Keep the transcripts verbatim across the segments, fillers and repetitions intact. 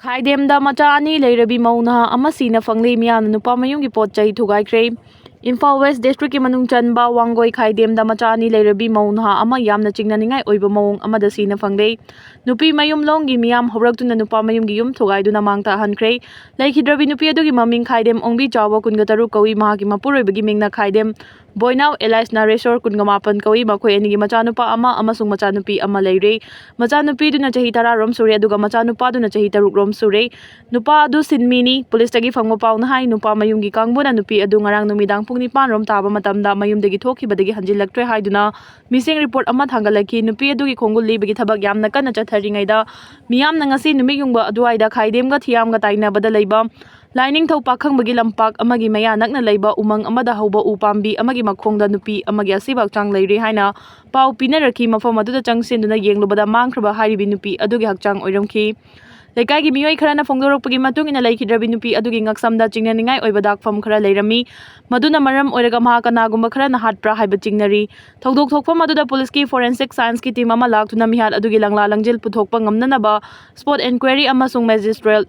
ꯈꯥꯏꯗꯦꯝꯗ ꯃꯆꯥ ꯑꯅꯤ ꯂꯩꯔꯕꯤ ꯃꯧ ꯅꯍꯥ ꯑꯃ ꯁꯤꯅ ꯐꯪꯂꯦ꯫ ꯃꯤꯌꯥꯝꯅ ꯅꯨꯄꯥ ꯃꯌꯨꯝꯒꯤ ꯄꯣꯠ ꯆꯩ ꯊꯨꯒꯥꯏꯈ꯭ꯔꯦ꯫ ꯏꯝꯐꯥꯜ ꯋꯦꯁ ꯗꯤꯁꯇ꯭ꯔꯤꯛꯀꯤ ꯃꯅꯨꯡ ꯆꯟꯕ ꯋꯥꯡꯒꯣꯏ ꯈꯥꯏꯗꯦꯝꯗ ꯃꯆꯥ ꯑꯅꯤ ꯂꯩꯔꯕꯤ ꯃꯧ ꯅꯍꯥ ꯑꯃ ꯌꯥꯝꯅ ꯆꯤꯡꯅꯅꯤꯡꯉꯥꯏ ꯑꯣꯏꯕ ꯃꯑꯣꯡ ꯑꯃꯗ ꯁꯤꯅ ꯐꯪꯂꯦ꯫ ꯅꯨꯄꯤ ꯃꯌꯨꯝ ꯂꯣꯝꯒꯤ ꯃꯤꯌꯥꯝ ꯍꯧꯔꯛꯇꯨꯅ ꯅꯨꯄꯥ ꯃꯌꯨꯝꯒꯤ ꯌꯨꯝ ꯊꯨꯒꯥꯏꯗꯨꯅ ꯃꯥꯡ ꯇꯥꯛꯍꯟꯈ꯭ꯔꯦ꯫ ꯂꯩꯈꯤꯗ꯭ꯔꯕꯤ ꯅꯨꯄꯤ ꯑꯗꯨꯒꯤ ꯃꯃꯤꯡ ꯈꯥꯏꯗꯦꯝ ꯑꯣꯡꯕꯤ ꯆꯥꯎꯕ, ꯀꯨꯟꯒ ꯇꯔꯨꯛ ꯀꯧꯏ꯫ ꯃꯍꯥꯛꯀꯤ ꯃꯄꯨꯔꯣꯏꯕꯒꯤ ꯃꯤꯡꯅ ꯈꯥꯏꯗꯦꯝ ꯕꯣꯏꯅꯥꯎ ꯑꯦꯂꯥꯏꯁ ꯅꯥꯔꯦꯁꯣꯔ, ꯀꯨꯟꯒ ꯃꯥꯄꯟ ꯀꯧꯏ꯫ ꯃꯈꯣꯏ ꯑꯅꯤꯒꯤ ꯃꯆꯥꯅꯨꯄꯥ ꯑꯃ ꯑꯃꯁꯨꯡ ꯃꯆꯥꯅꯨꯄꯤ ꯑꯃ ꯂꯩꯔꯦ꯫ ꯃꯆꯥꯅꯨꯄꯤꯗꯨꯅ ꯆꯍꯤ ꯇꯔꯥ ꯔꯣꯝ ꯁꯨꯔꯦ, ꯑꯗꯨꯒ ꯃꯆꯥꯅꯨꯄꯥꯗꯨꯅ ꯆꯍꯤ ꯇꯔꯨꯛ ꯔꯣꯝ ꯁꯨꯔꯦ꯫ ꯅꯨꯄꯥ ꯑꯗꯨ ꯁꯤꯟꯃꯤꯅꯤ꯫ ꯄꯨꯂꯤꯁꯇꯒꯤ ꯐꯪꯕ ꯄꯥꯎꯅ ꯍꯥꯏ, ꯅꯨꯄꯥ ꯃꯌꯨꯝꯒꯤ ꯀꯥꯡꯕꯨꯅ ꯅꯨꯄꯤ ꯑꯗꯨ ꯉꯔꯥꯡ ꯅꯨꯃꯤꯗꯥꯡ ꯄꯨꯡ ꯅꯤꯄꯥꯟ ꯔꯣꯝ ꯇꯥꯕ ꯃꯇꯝꯗ ꯃꯌꯨꯝꯗꯒꯤ ꯊꯣꯛꯈꯤꯕꯗꯒꯤ ꯍꯟꯖꯤꯜꯂꯛꯇ꯭ꯔꯦ ꯍꯥꯏꯗꯨꯅ ꯃꯤꯁꯤꯡ ꯔꯤꯄꯣꯔꯠ ꯑꯃ ꯊꯥꯡꯒꯠꯂꯛꯈꯤ꯫ ꯅꯨꯄꯤ ꯑꯗꯨꯒꯤ ꯈꯣꯡꯒꯨꯜ ꯂꯤꯕꯒꯤ ꯊꯕꯛ ꯌꯥꯝꯅ ꯀꯟꯅ ꯆꯠꯊꯔꯤꯉꯩꯗ ꯃꯤꯌꯥꯝꯅ ꯉꯁꯤ ꯅꯨꯃꯤꯠ ꯌꯨꯡꯕ ꯑꯗꯨꯋꯥꯏꯗ ꯈꯥꯏꯗꯦꯝꯒ ꯊꯤꯌꯥꯝꯒ ꯇꯥꯏꯅꯕꯗ ꯂꯩꯕ ꯂꯥꯏꯅꯤꯡꯊꯧ ꯄꯥꯈꯪꯕꯒꯤ ꯂꯝꯄꯥꯛ ꯑꯃꯒꯤ ꯃꯌꯥ ꯅꯛꯅ ꯂꯩꯕ ꯎꯃꯪ ꯑꯃꯗ ꯍꯧꯕ ꯎ ꯄꯥꯝꯕꯤ ꯑꯃꯒꯤ ꯃꯈꯣꯡꯗ ꯅꯨꯄꯤ ꯑꯃꯒꯤ ꯑꯁꯤꯕ ꯍꯛꯆꯥꯡ ꯂꯩꯔꯦ ꯍꯥꯏꯅ ꯄꯥꯎ ꯄꯤꯅꯔꯛꯈꯤ꯫ ꯃꯐꯝ ꯑꯗꯨꯗ ꯆꯪꯁꯤꯟꯗꯨꯅ ꯌꯦꯡꯂꯨꯕꯗ ꯃꯥꯡꯈ꯭ꯔꯕ ꯍꯥꯏꯔꯤꯕꯤ ꯅꯨꯄꯤ ꯑꯗꯨꯒꯤ ꯍꯛꯆꯥꯡ ꯑꯣꯏꯔꯝꯈꯤ꯫ ꯂꯩꯀꯥꯏꯒꯤ ꯃꯤꯑꯣꯏ ꯈꯔꯅ ꯐꯣꯡꯗꯣꯔꯛꯄꯒꯤ ꯃꯇꯨꯡ ꯏꯟꯅ, ꯂꯩꯈꯤꯗ꯭ꯔꯕꯤ ꯅꯨꯄꯤ ꯑꯗꯨꯒꯤ ꯉꯛꯁꯝꯗ ꯆꯤꯡꯅꯅꯤꯡꯉꯥꯏ ꯑꯣꯏꯕ ꯗꯥꯛꯐꯝ ꯈꯔ ꯂꯩꯔꯝꯃꯤ꯫ ꯃꯗꯨꯅ ꯃꯔꯝ ꯑꯣꯏꯔꯒ ꯃꯍꯥꯛ ꯀꯅꯥꯒꯨꯝꯕ ꯈꯔꯅ ꯍꯥꯠꯄ꯭ꯔꯥ ꯍꯥꯏꯕ ꯆꯤꯡꯅꯔꯤ꯫ ꯊꯧꯗꯣꯛ ꯊꯣꯛꯐꯝ ꯑꯗꯨꯗ ꯄꯨꯂꯤꯁꯀꯤ ꯐꯣꯔꯦꯟꯁꯤꯛ ꯁꯥꯏꯟꯁꯀꯤ ꯇꯤꯝ ꯑꯃ ꯂꯥꯛꯇꯨꯅ ꯃꯤꯍꯥꯠ ꯑꯗꯨꯒꯤ ꯂꯪꯂꯥ ꯂꯪꯖꯤꯜ ꯄꯨꯊꯣꯛꯄ ꯉꯝꯅꯅꯕ ꯁ꯭ꯄꯣꯠ ꯏꯟꯀ꯭ꯋꯥꯏꯔꯤ ꯑꯃꯁꯨꯡ ꯃꯦꯖꯤꯁꯇ꯭ꯔꯦꯠ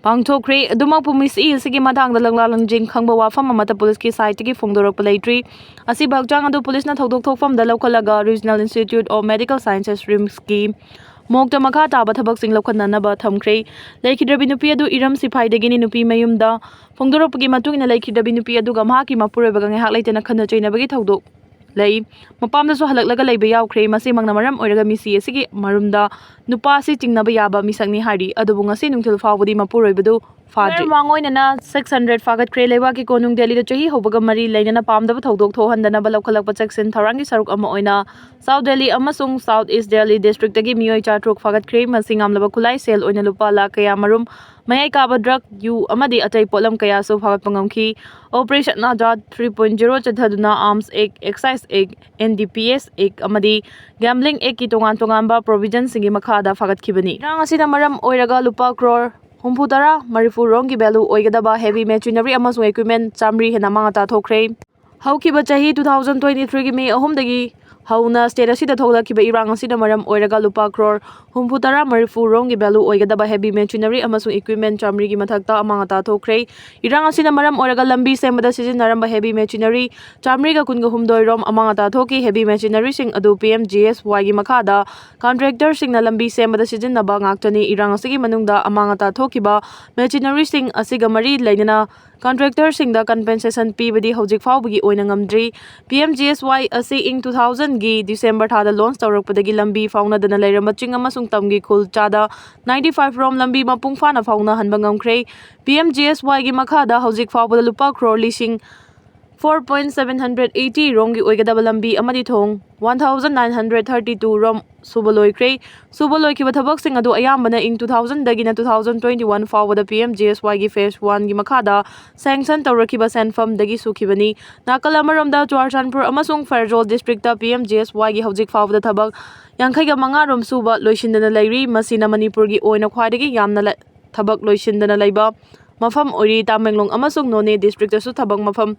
ꯄꯥꯡꯊꯣꯛꯈ꯭ꯔꯦ꯫ ꯑꯗꯨꯃꯛꯄꯨ, ꯃꯤꯁꯤ ꯑꯁꯤꯒꯤ ꯃꯇꯥꯡꯗ ꯂꯪꯂꯥ ꯂꯪꯖꯤꯡ ꯈꯪꯕ ꯋꯥꯐꯝ ꯑꯃꯠꯇ ꯄꯨꯂꯤꯁꯀꯤ ꯁꯥꯏꯠꯇꯒꯤ ꯐꯣꯡꯗꯣꯔꯛꯄ ꯂꯩꯇ꯭ꯔꯤ꯫ ꯑꯁꯤꯕ ꯍꯛꯆꯥꯡ ꯑꯗꯨ ꯄꯨꯂꯤꯁꯅ ꯊꯧꯗꯣꯛ ꯊꯣꯛꯐꯝꯗ ꯂꯧꯈꯠꯂꯒ Regional Institute of Medical Sciences, ꯔꯤꯝꯁꯀꯤ ꯃꯣꯔꯒꯇ ꯃꯈꯥ ꯇꯥꯕ ꯊꯕꯛꯁꯤꯡ ꯂꯧꯈꯠꯅꯅꯕ ꯊꯝꯈ꯭ꯔꯦ꯫ ꯂꯩꯈꯤꯗ꯭ꯔꯕꯤ ꯅꯨꯄꯤ ꯑꯗꯨ ꯏꯔꯝ ꯁꯤꯐꯥꯏꯗꯒꯤꯅꯤ꯫ ꯅꯨꯄꯤ ꯃꯌꯨꯝꯗ ꯐꯣꯡꯗꯣꯔꯛꯄꯒꯤ ꯃꯇꯨꯡ ꯏꯟꯅ, ꯂꯩꯈꯤꯗ꯭ꯔꯕꯤ ꯅꯨꯄꯤ ꯑꯗꯨꯒ ꯃꯍꯥꯛꯀꯤ ꯃꯄꯨꯔꯣꯏꯕꯒ ꯉꯥꯏꯍꯥꯛ ꯂꯩꯇꯅ ꯈꯠꯅ ꯆꯩꯅꯕꯒꯤ ꯊꯧꯗꯣꯛ ꯂꯩ꯫ ꯃꯄꯥꯝꯗꯁꯨ ꯍꯜꯂꯛꯂꯒ ꯂꯩꯕ ꯌꯥꯎꯈ꯭ꯔꯦ꯫ ꯃꯁꯤꯃꯛꯅ ꯃꯔꯝ ꯑꯣꯏꯔꯒ ꯃꯤꯁꯤ ꯑꯁꯤꯒꯤ ꯃꯔꯨꯝꯗ ꯅꯨꯄꯥ ꯑꯁꯤ ꯆꯤꯡꯅꯕ ꯌꯥꯕ ꯃꯤꯁꯛꯅꯤ ꯍꯥꯏꯔꯤ꯫ ꯑꯗꯨꯕꯨ ꯉꯁꯤ ꯅꯨꯡꯊꯤꯜ ꯐꯥꯎꯕꯗꯤ ꯃꯄꯨꯔꯣꯏꯕꯗꯨ ꯐꯥꯗ꯭ꯔꯤ꯫ ꯃꯥꯡ ꯑꯣꯏꯅꯅ six hundred ꯐꯥꯒꯠꯈ꯭ꯔꯦ꯫ ꯂꯩꯕꯥꯛꯀꯤ ꯀꯣꯅꯨꯡ ꯗꯦꯜꯂꯤꯗ ꯆꯍꯤ ꯍꯧꯕꯒ ꯃꯔꯤ ꯂꯩꯅꯅ ꯄꯥꯝꯗꯕ ꯊꯧꯗꯣꯛ ꯊꯣꯛꯍꯟꯗꯅꯕ ꯂꯧꯈꯠꯂꯛꯄ ꯆꯦꯛꯁꯤꯟ ꯊꯧꯔꯥꯡꯒꯤ ꯁꯔꯨꯛ ꯑꯃ ꯑꯣꯏꯅ South Delhi ꯑꯃꯁꯨꯡ South East Delhi ꯗꯤꯁꯇ꯭ꯔꯤꯛꯇꯒꯤ ꯃꯤꯑꯣꯏ ꯆꯥꯇ꯭ꯔꯨꯛ ꯐꯥꯒꯠꯈ꯭ꯔꯦ꯫ ꯃꯁꯤꯡ ꯌꯥꯝꯂꯕ ꯈꯨꯠꯂꯥꯏ ꯁꯦꯜ ꯑꯣꯏꯅ ꯂꯨꯄꯥ ꯂꯥꯈ ꯀꯌꯥ ꯃꯔꯨꯝ, ꯃꯌꯥꯏ ꯀꯥꯕ ꯗ꯭ꯔꯒ, ꯌꯨ ꯑꯃꯗꯤ ꯑꯇꯩ ꯄꯣꯠꯂꯝ ꯀꯌꯥꯁꯨ ꯐꯥꯒꯠꯄ ꯉꯝꯈꯤ꯫ Operation Azad three point zero ꯆꯠꯊꯗꯨꯅ Arms Act, Excise Act, N D P S Act ꯑꯃꯗꯤ Gambling Actꯀꯤ ꯇꯣꯉꯥꯟ ꯇꯣꯉꯥꯟꯕ ꯄ꯭ꯔꯣꯚꯤꯖꯟꯁꯤꯡꯒꯤ ꯃꯈꯥꯗ ꯐꯥꯒꯠꯈꯤꯕꯅꯤ꯫ ꯏꯔꯥꯡ ꯑꯁꯤꯅ ꯃꯔꯝ ꯑꯣꯏꯔꯒ ꯂꯨꯄꯥ ꯀ꯭ꯔꯣꯔ ꯍꯨꯝꯐꯨ ꯇꯔꯥ ꯃꯔꯤꯐꯨ ꯔꯣꯝꯒꯤ ꯚꯦꯂꯨ ꯑꯣꯏꯒꯗꯕ heavy machinery ꯑꯃꯁꯨꯡ equipment ꯆꯥꯃꯔꯤ ꯍꯦꯟꯅ ꯃꯥꯡ ꯇꯥꯊꯣꯛꯈ꯭ꯔꯦ꯫ ꯍꯧꯈꯤꯕ ꯆꯍꯤ two thousand twenty threeꯒꯤ ꯃꯦ ꯑꯍꯨꯝꯗꯒꯤ ꯍꯧꯅ state ꯑꯁꯤꯗ ꯊꯣꯛꯂꯛꯈꯤꯕ ꯏꯔꯥꯡ ꯑꯁꯤꯅ ꯃꯔꯝ ꯑꯣꯏꯔꯒ ꯂꯨꯄꯥ ꯀ꯭ꯔꯣꯔ ꯍꯨꯝꯐꯨ ꯇꯔꯥ ꯃꯔꯤꯐꯨ ꯔꯣꯝꯒꯤ value ꯑꯣꯏꯒꯗꯕ heavy machinery ꯑꯃꯁꯨꯡ equipment ꯆꯥꯃꯔꯤꯒꯤ ꯃꯊꯛꯇ ꯑꯃꯥꯡ ꯑꯇꯥ ꯊꯣꯛꯈ꯭ꯔꯦ꯫ ꯏꯔꯥꯡ ꯑꯁꯤꯅ ꯃꯔꯝ ꯑꯣꯏꯔꯒ ꯂꯝꯕꯤ ꯁꯦꯝꯕꯗ ꯁꯤꯖꯤꯟꯅꯔꯝꯕ heavy machinery ꯆꯥꯃꯔꯤꯒ ꯀꯨꯟꯒ ꯍꯨꯝꯗꯣꯏ ꯔꯣꯝ ꯑꯃꯥꯡ ꯑꯇꯥ ꯊꯣꯛꯈꯤ꯫ Heavy machineryꯁꯤꯡ ꯑꯗꯨ P M G S Yꯒꯤ ꯃꯈꯥꯗ contractorꯁꯤꯡꯅ ꯂꯝꯕꯤ ꯁꯦꯝꯕꯗ ꯁꯤꯖꯤꯟꯅꯕ ꯉꯥꯛꯇꯅꯤ꯫ ꯏꯔꯥꯡ ꯑꯁꯤꯒꯤ ꯃꯅꯨꯡꯗ ꯑꯃꯥꯡ ꯑꯇꯥ ꯊꯣꯛꯈꯤꯕ machineryꯁꯤꯡ ꯑꯁꯤꯒ ꯃꯔꯤ ꯂꯩꯅꯅ contractorꯁꯤꯡꯗ compensation ꯄꯤꯕꯗꯤ ꯍꯧꯖꯤꯛ ꯐꯥꯎꯕꯒꯤ ꯑꯣꯏꯅ ꯉꯝꯗ꯭ꯔꯤ꯫ P M G S Y ꯑꯁꯤ ꯏꯪ two thousandꯒꯤ December ꯊꯥꯗ launch ꯇꯧꯔꯛꯄꯗꯒꯤ ꯂꯝꯕꯤ ꯐꯥꯎꯅꯗꯅ ꯂꯩꯔꯝꯕ ꯆꯤꯡ ꯑꯃꯁꯨꯡ ꯇꯝꯒꯤ ꯈꯨꯜ ꯆꯥꯗ ninety five ꯔꯣꯝ ꯂꯝꯕꯤ ꯃꯄꯨꯡ ꯐꯥꯅ ꯐꯥꯎꯅꯍꯟꯕ ꯉꯝꯈ꯭ꯔꯦ꯫ P M G S Yꯒꯤ ꯃꯈꯥꯗ ꯍꯧꯖꯤꯛ ꯐꯥꯎꯕꯗ ꯂꯨꯄꯥ ꯀ꯭ꯔꯣꯔ ꯂꯤꯁꯤꯡ four point seven hundred eighty ꯔꯣꯝꯒꯤ ꯑꯣꯏꯒꯗꯕ ꯂꯝꯕꯤ ꯑꯃꯗꯤ ꯊꯣꯡ one thousand nine hundred thirty two ꯔꯣꯝ ꯁꯨꯕ ꯂꯣꯏꯈ꯭ꯔꯦ꯫ ꯁꯨꯕ ꯂꯣꯏꯈꯤꯕ ꯊꯕꯛꯁꯤꯡ ꯑꯗꯨ ꯑꯌꯥꯝꯕꯅ ꯏꯪ two thousandꯗꯒꯤꯅ two thousand twenty one ꯐꯥꯎꯕꯗ P M G S Yꯒꯤ phase oneꯒꯤ ꯃꯈꯥꯗ sanction ꯇꯧꯔꯛꯈꯤꯕ ꯁꯦꯟꯐꯝꯗꯒꯤ ꯁꯨꯈꯤꯕꯅꯤ꯫ ꯅꯥꯀꯜ ꯑꯃꯔꯣꯝꯗ ꯆꯨꯔꯆꯥꯟꯄꯨꯔ ꯑꯃꯁꯨꯡ Pherzawl districtꯇ P M G S Yꯒꯤ ꯍꯧꯖꯤꯛ ꯐꯥꯎꯕꯗ ꯊꯕꯛ ꯌꯥꯡꯈꯩꯒ ꯃꯉꯥ ꯔꯣꯝ ꯁꯨꯕ ꯂꯣꯏꯁꯤꯟꯗꯅ ꯂꯩꯔꯤ꯫ ꯃꯁꯤꯅ ꯃꯅꯤꯄꯨꯔꯒꯤ ꯑꯣꯏꯅ ꯈ꯭ꯋꯥꯏꯗꯒꯤ ꯌꯥꯝꯅ ꯂꯩ ꯊꯕꯛ ꯂꯣꯏꯁꯤꯟꯗꯅ ꯂꯩꯕ ꯃꯐꯝ ꯑꯣꯏꯔꯤ꯫ ꯇꯥꯃꯦꯡꯂꯣꯡ ꯑꯃꯁꯨꯡ ꯅꯣꯅꯦ districtꯇꯁꯨ ꯊꯕꯛ ꯃꯐꯝ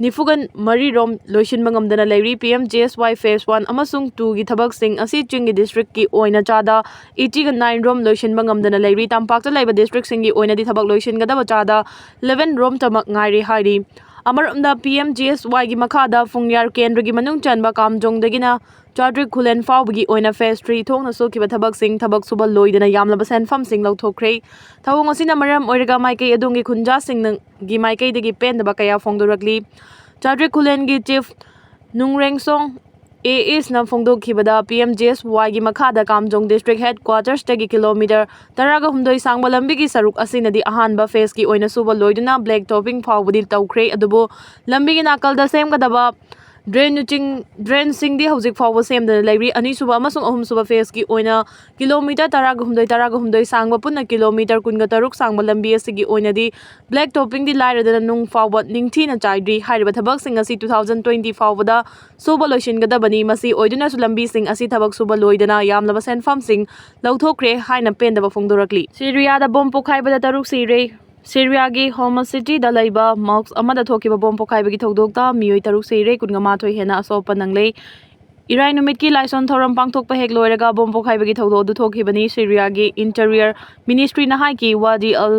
ꯅꯤꯐꯨꯒ ꯃꯔꯤ ꯔꯣꯝ ꯂꯣꯏꯁꯤꯟꯕ ꯉꯝꯗꯅ ꯂꯩꯔꯤ꯫ P M G S Y phase one ꯑꯃꯁꯨꯡ twoꯒꯤ ꯊꯕꯛꯁꯤꯡ ꯑꯁꯤ ꯆꯤꯡꯒꯤ districtꯀꯤ ꯑꯣꯏꯅ ꯆꯥꯗ eighty nine ꯔꯣꯝ ꯂꯣꯏꯁꯤꯟꯕ ꯉꯝꯗꯅ ꯂꯩꯔꯤ꯫ ꯇꯝꯄꯥꯛꯇ ꯂꯩꯕ districtꯁꯤꯡꯒꯤ ꯑꯣꯏꯅꯗꯤ ꯊꯕꯛ ꯂꯣꯏꯁꯤꯟꯒꯗꯕ ꯆꯥꯗ eleven ꯔꯣꯝꯇꯃꯛ ꯉꯥꯏꯔꯤ ꯍꯥꯏꯔꯤ꯫ ꯑꯃꯔꯣꯝꯗ P M G S Yꯒꯤ ꯃꯈꯥꯗ ꯐꯨꯡꯌꯥꯔ ꯀꯦꯟꯗ꯭ꯔꯒꯤ ꯃꯅꯨꯡ ꯆꯟꯕ ꯀꯥꯝꯖꯣꯡꯗꯒꯤꯅ ꯆꯥꯇ꯭ꯔꯤꯛ ꯈꯨꯂꯦꯟ ꯐꯥꯎꯕꯒꯤ ꯑꯣꯏꯅ phase three ꯊꯣꯛꯅ ꯁꯨꯈꯤꯕ ꯊꯕꯛꯁꯤꯡ ꯊꯕꯛ ꯁꯨꯕ ꯂꯣꯏꯗꯅ ꯌꯥꯝꯂꯕ ꯁꯦꯟꯐꯝꯁꯤꯡ ꯂꯧꯊꯣꯛꯈ꯭ꯔꯦ꯫ ꯊꯧꯑꯣꯡ ꯑꯁꯤꯅ ꯃꯔꯝ ꯑꯣꯏꯔꯒ ꯃꯥꯏꯀꯩ ꯑꯗꯣꯝꯒꯤ ꯈꯨꯟꯖꯥꯁꯤꯡꯒꯤ ꯃꯥꯏꯀꯩꯗꯒꯤ ꯄꯦꯟꯗꯕ ꯀꯌꯥ ꯐꯣꯡꯗꯣꯔꯛꯂꯤ꯫ ꯆꯥꯇ꯭ꯔꯤꯛ ꯈꯨꯂꯦꯟꯒꯤ chief ꯅꯨꯡꯔꯦꯡꯁꯣꯡ A Sꯅ ꯐꯣꯡꯗꯣꯛꯈꯤꯕꯗ, P M G S Yꯒꯤ ꯃꯈꯥꯗ ꯀꯥꯝꯖꯣꯡ district headquartersꯇꯒꯤ kilometre ꯇꯔꯥꯒ ꯍꯨꯝꯗꯣꯏ ꯁꯥꯡꯕ ꯂꯝꯕꯤꯒꯤ ꯁꯔꯨꯛ ꯑꯁꯤꯅꯗꯤ ꯑꯍꯥꯟꯕ phaseꯀꯤ ꯑꯣꯏꯅ ꯁꯨꯕ ꯂꯣꯏꯗꯨꯅ black topping ꯐꯥꯎꯕꯗꯤ ꯇꯧꯈ꯭ꯔꯦ, ꯑꯗꯨꯕꯨ ꯂꯝꯕꯤꯒꯤ ꯅꯥꯀꯜꯗ ꯁꯦꯝꯒꯗꯕ drainꯁꯤꯡ, drainꯁꯤꯡꯗꯤ ꯍꯧꯖꯤꯛ ꯐꯥꯎꯕ ꯁꯦꯝꯗꯅ ꯂꯩꯔꯤ꯫ ꯑꯅꯤꯁꯨꯕ ꯑꯃꯁꯨꯡ ꯑꯍꯨꯝꯁꯨꯕ phaseꯀꯤ ꯑꯣꯏꯅ kilometre ꯇꯔꯥꯒ ꯍꯨꯝꯗꯣꯏ, ꯇꯔꯥꯒ ꯍꯨꯝꯗꯣꯏ ꯁꯥꯡꯕ, ꯄꯨꯟꯅ kilometre ꯀꯨꯟꯒ ꯇꯔꯨꯛ ꯁꯥꯡꯕ ꯂꯝꯕꯤ ꯑꯁꯤꯒꯤ ꯑꯣꯏꯅꯗꯤ black toppingꯗꯤ ꯂꯥꯏꯔꯗꯅ ꯅꯨꯡ ꯐꯥꯎꯕ ꯅꯤꯡꯊꯤꯅ ꯆꯥꯏꯗ꯭ꯔꯤ꯫ ꯍꯥꯏꯔꯤꯕ ꯊꯕꯛꯁꯤꯡ ꯑꯁꯤ two thousand twenty ꯐꯥꯎꯕꯗ ꯁꯨꯕ ꯂꯣꯏꯁꯤꯟꯒꯗꯕꯅꯤ꯫ ꯃꯁꯤ ꯑꯣꯏꯗꯨꯅꯁꯨ ꯂꯝꯕꯤꯁꯤꯡ ꯑꯁꯤ ꯊꯕꯛ ꯁꯨꯕ ꯂꯣꯏꯗꯅ ꯌꯥꯝꯂꯕ ꯁꯦꯟꯐꯝꯁꯤꯡ ꯂꯧꯊꯣꯛꯈ꯭ꯔꯦ ꯍꯥꯏꯅ ꯄꯦꯟꯗꯕ ꯐꯣꯡꯗꯣꯔꯛꯂꯤ꯫ ꯁꯤꯔꯤꯌꯥꯗ ꯕꯣꯝ ꯄꯣꯈꯥꯏꯕꯗ ꯇꯔꯨꯛ ꯁꯤꯔꯦ꯫ ꯁꯤꯔꯤꯌꯥꯒꯤ ꯍꯣꯝꯁ ꯁꯤꯇꯤꯗ ꯂꯩꯕ mosque ꯑꯃꯗ ꯊꯣꯛꯈꯤꯕ ꯕꯣꯝ ꯄꯣꯈꯥꯏꯕꯒꯤ ꯊꯧꯗꯣꯛꯇ ꯃꯤꯑꯣꯏ ꯇꯔꯨꯛ ꯁꯤꯔꯦ, ꯀꯨꯟꯒ ꯃꯥꯊꯣꯏ ꯍꯦꯟꯅ ꯑꯁꯣꯛ ꯑꯄꯟ ꯅꯪꯂꯦ꯫ ꯏꯔꯥꯏ ꯅꯨꯃꯤꯠꯀꯤ ꯂꯥꯏꯁꯣꯟ ꯊꯧꯔꯝ ꯄꯥꯡꯊꯣꯛꯄ ꯍꯦꯛ ꯂꯣꯏꯔꯒ ꯕꯣꯝ ꯄꯣꯈꯥꯏꯕꯒꯤ ꯊꯧꯗꯣꯛ ꯑꯗꯨ ꯊꯣꯛꯈꯤꯕꯅꯤ꯫ ꯁꯤꯔꯤꯌꯥꯒꯤ ꯏꯟꯇꯤꯔꯤꯌꯔ ꯃꯤꯅꯤꯁꯇ꯭ꯔꯤꯅ ꯍꯥꯏꯈꯤ, ꯋꯥꯗꯤ ꯑꯜ